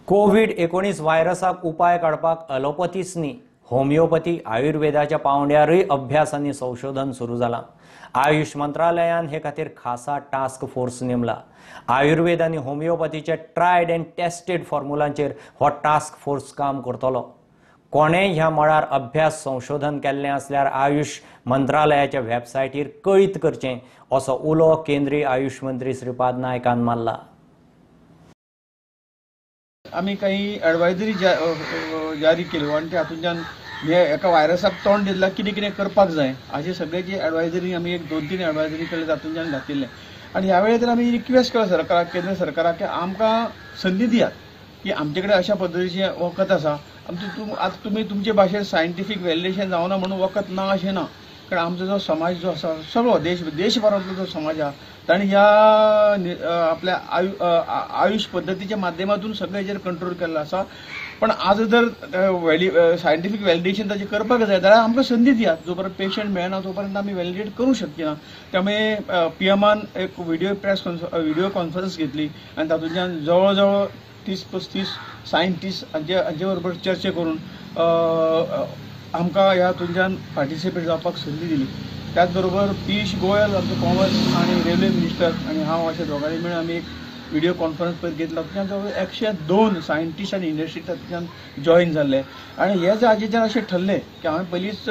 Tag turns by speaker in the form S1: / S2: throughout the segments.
S1: कोविड-19 व्हायरसाक उपाय काडपाक अलोपथीच न्ही, होमिओपॅथी आयुर्वेदाच्या पावंड्यारूय अभ्यास आनी संशोधन सुरू जालां. आयुष मंत्रालयान हे खातीर खासा टास्क फोर्स नेमला. आयुर्वेद आनी होमिओपॅथीच्या ट्रायड अँड टेस्टेड फॉर्मुलांचेर हो टास्क फोर्स काम करतलो. कोणेय ह्या मळार अभ्यास संशोधन केल्लें आसल्यार आयुष मंत्रालयाच्या वेबसायटीर कळीत करचें असो उलो केंद्रीय आयुष मंत्री श्रीपाद नायकान मारला.
S2: आमी काही एडवायजरी जारी केल्यो आनी त्या हातूंतल्यान हे एका व्हायरसाक तोंड दितल्यार कितें कितें करपाक जाय हाजे सगळ्याची एडवायजरी आमी एक 2-3 एडवायजरी केले तातूंतल्यान घातिल्लें. आनी ह्या वेळेर आमी रिक्वेस्ट केलो सरकाराक, केंद्र सरकाराक की आमकां संदी दियात की आमचे कडेन अशा पद्दतीचें वखद आसा, आतां तुमी तुमचे भाशेन सायंटिफीक व्हॅलिडेशन जावना म्हणून वखद ना अशें ना, कारण आमचो जो समाज जो आसा सगळो देशभरांतलो जो समाज आसा ताणें ह्या आपल्या आयुष पद्दतीच्या माध्यमातून सगळे हेजेर कंट्रोल केल्लो आसा. पण आज जर सायंटिफीक व्हॅलिडेशन ताचें करपाक जाय जाल्यार आमकां संदी दियात, जो पर्यंत पेशंट मेळना तो पर्यंत आमी व्हॅलिडेट करूंक शकना. त्यामुळे पीएमान एक व्हिडिओ कॉन्फरन्स घेतली आनी तातूंतल्यान जवळ जवळ 30-35 सायंटिस्ट हांचे बरोबर चर्चा करून आमकां ह्या हातूंतल्यान पार्टिसिपेट जावपाक संदी दिली. त्याच बरोबर पियुष गोयल आमचो कॉमर्स आनी रेल्वे मिनिस्टर आनी हांव अशे दोगांनी मेळून आमी एक व्हिडिओ कॉन्फरन्स पळय घेतला. तातूंतल्यान जवळ 102 सायंटिस्ट आनी इंडस्ट्री तातूंतल्यान जॉयन जाल्ले आनी हे हाजेच्यान अशें ठरलें की हांवें पयलींच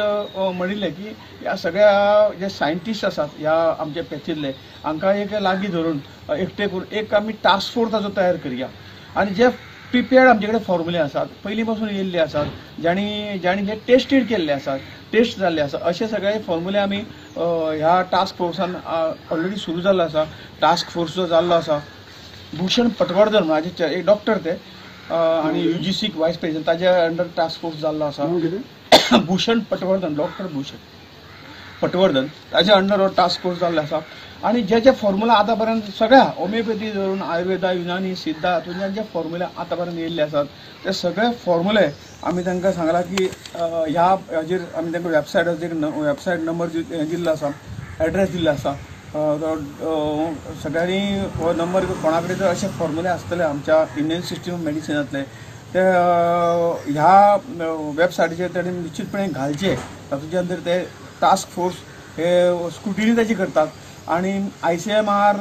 S2: म्हणिल्लें की ह्या सगळ्या जे सायंटिस्ट आसात ह्या आमच्या पॅथींतले हांकां एक लागीं धरून एकटे करून एक आमी टास्क फोर्स ताचो तयार करया आनी जे प्रिपेर्ड आमचे कडेन फॉर्मुले आसात पयलीं पासून येयल्ले आसात, ज्यांणी हे टेस्टेड केल्ले आसात, टेस्ट जाल्ले आसा, अशे सगळे फॉर्मुले आमी ह्या टास्क फोर्सान ऑलरेडी सुरू जाल्लो आसा. टास्क फोर्स जो जाल्लो आसा भूषण पटवर्धन म्हाजे एक डॉक्टर ते आनी UGC vice president ताज्या अंडर टास्क फोर्स जाल्लो आसा. भूषण पटवर्धन, डॉक्टर भूषण पटवर्धन ताज्या अंडर हो टास्क फोर्स जाल्लो आसा आनी जे जे फॉर्मुला आतां पर्यंत सगळ्या होमिओपॅथी धरून आयुर्वेदा, युनानी, सिद्धा हातूंतल्यान जे फॉर्मुले आतां पर्यंत येयल्ले आसात ते सगळे फॉर्मुले आमी तांकां सांगलां की ह्या हाजेर आमी तांकां वेबसायटाचेर वेबसायट नंबर दिल्लो आसा, एड्रेस दिल्लो आसा, सगळ्यांनी हो नंबर कोणा कडेन जर अशे फॉर्मुले आसतले आमच्या इंडियन सिस्टम ऑफ मेडिसिनांतले ते ह्या वेबसायटीचेर ताणें निश्चितपणे घालचे. तातूंतल्यान जर ते टास्क फोर्स हे स्क्रुटिनी ताची करतात आनी ICMR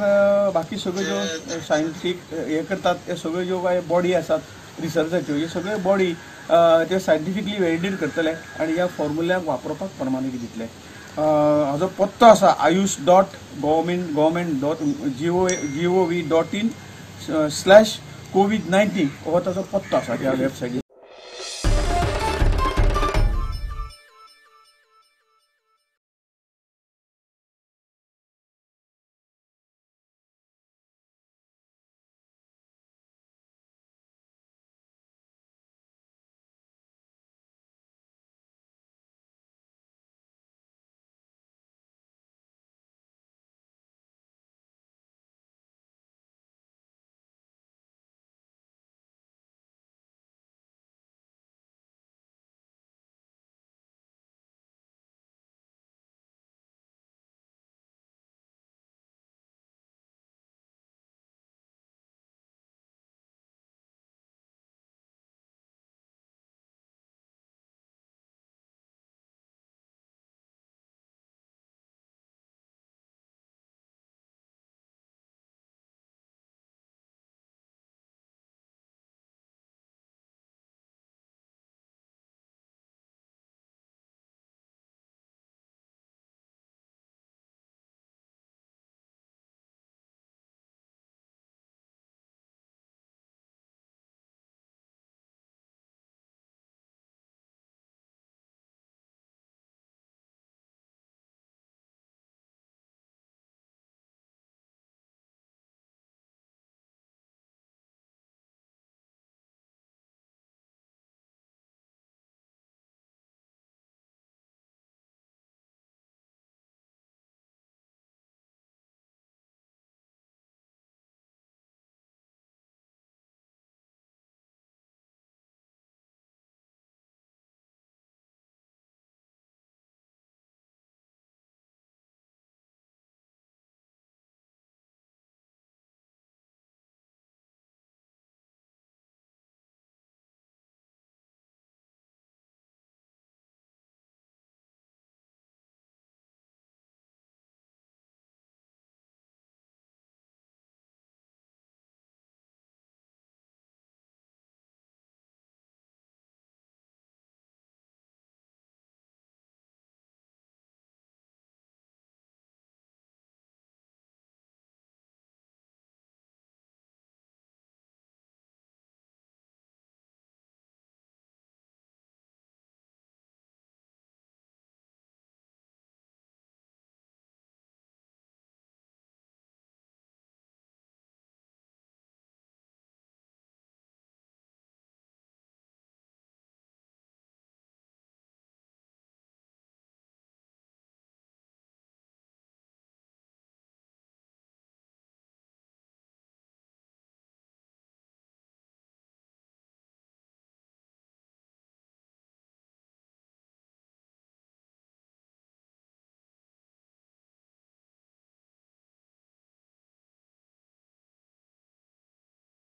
S2: बाकी सगळ्यो ज्यो सायंटिफीक हे करतात ते सगळ्यो ज्यो काय बॉडी आसात रिसर्चाच्यो ह्यो सगळ्यो बॉडी ते सायंटिफिकली व्हॅलिडेट करतले आनी ह्या फॉर्मुल्याक वापरपाक परवानगी दितले. हाजो पत्तो आसा ayush.government.gov.in/covid19 हो ताचो पत्तो आसा ह्या वेबसायटीर.